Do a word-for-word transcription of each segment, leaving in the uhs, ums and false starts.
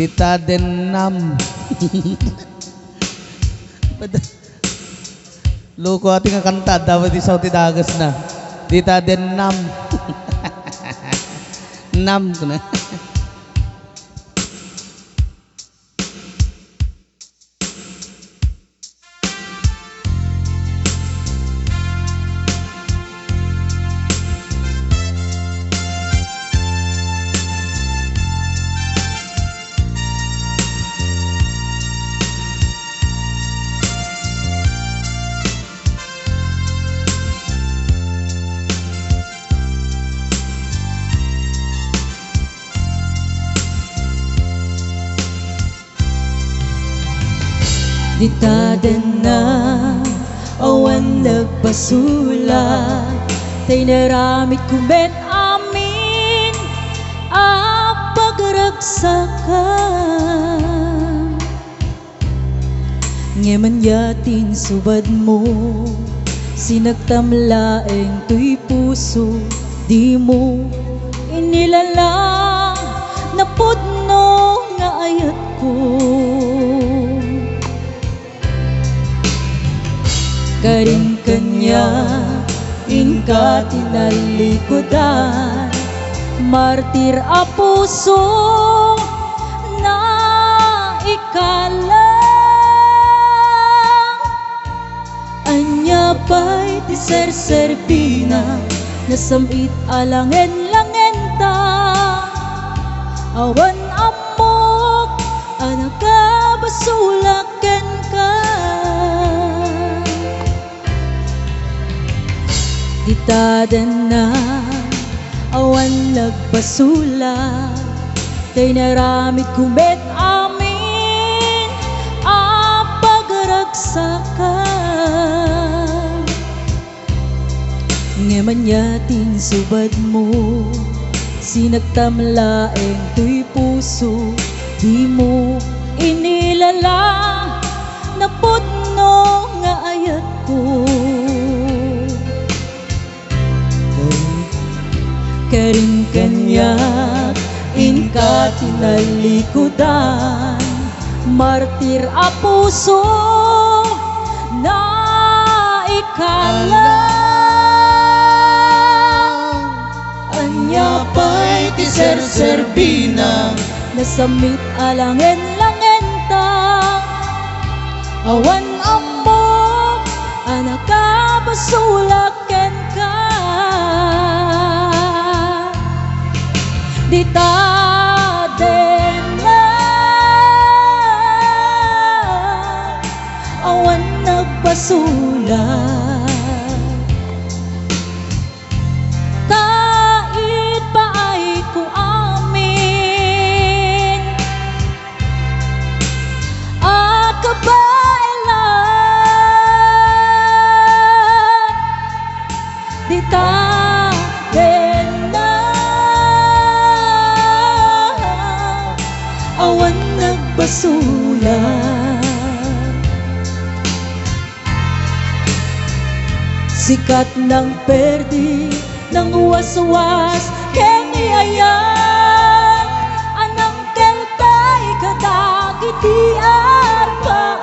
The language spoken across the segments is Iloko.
Dita dennam. Loko ati nga kanta, dapat isaw ti dagesna. Dita dennam. Nam kuna. Dita denna awan nagpasulak, ta inaramidko met amin a pagragsakan. Ngem ania ti insubadmo? Sinaktam laeng toy puso, dimo inilala napudno nga ayatko. Karin kaniak inka tinallikudan, martir a puso naikalang. Ania pay ti serserbina? Nasam-it a langen-langenta. Awan ammok a nakabasolak kenka. Dita denna awan nagpasulak, ta inaramidko met amin a pagragsakan. Ngem ania ti insubadmo? Sinaktam laeng toy puso, dimo inilala napudno nga ayatko. Karin kaniak inka tinallikudan, martir a puso naikalang. Ania pay ti serserbina? Nasam-it a langen-langenta. Awan ammok a nakabasolak kenka. Dita denna awan nagbasolak. Ta ipaayko amin a kabaelan. Dita denna awan nagbasolak. Sikat nang perdi, nang waswas, ken iayat, a nangkeltay kadagiti arpaan.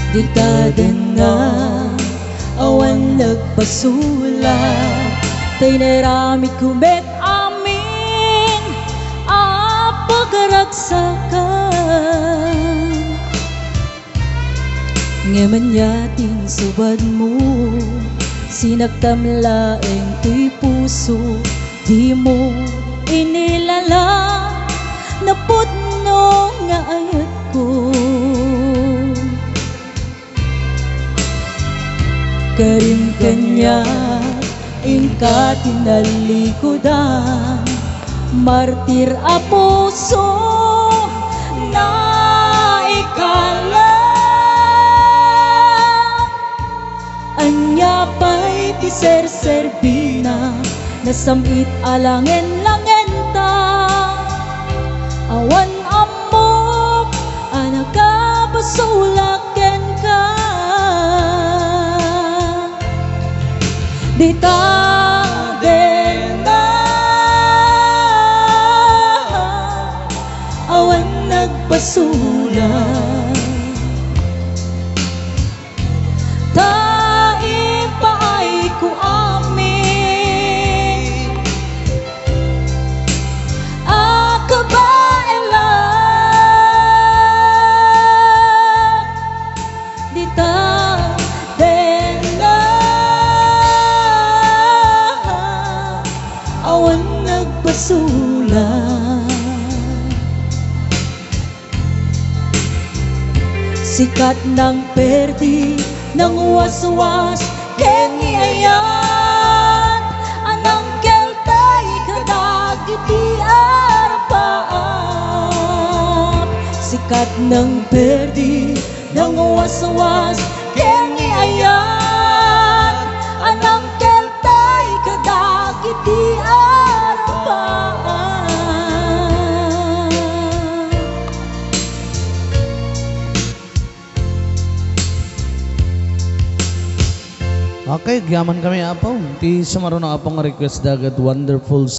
Dita denna awan nagpasulak, ta inaramidko met amin Saka. Ngem ania ti insubadmo? Sinaktam laeng toy puso, dimo inilala, napudno nga ayatko. Karim kaniak, inka ti nalikudan, martir a puso, naikalang. Ania pay ti serserbina, nasam-it a langen-langenta? Awan ammok a nakabasolak kenka. Dita, dena, awan nagbasolak. Ta ipaayko amin a kabaelak. Dita, dena, awan nagbasolak. Sikat nang perdi, nang waswas, ken ni ayat, a nangkeltay kadagiti arapaak. Sikat nang perdi, nang waswas, ken ni ayat, a nangkeltay kadagiti arapaak. Okay, agyaman kami, Apo. Ti sumaruno, Apo, nga request da ket Wonderful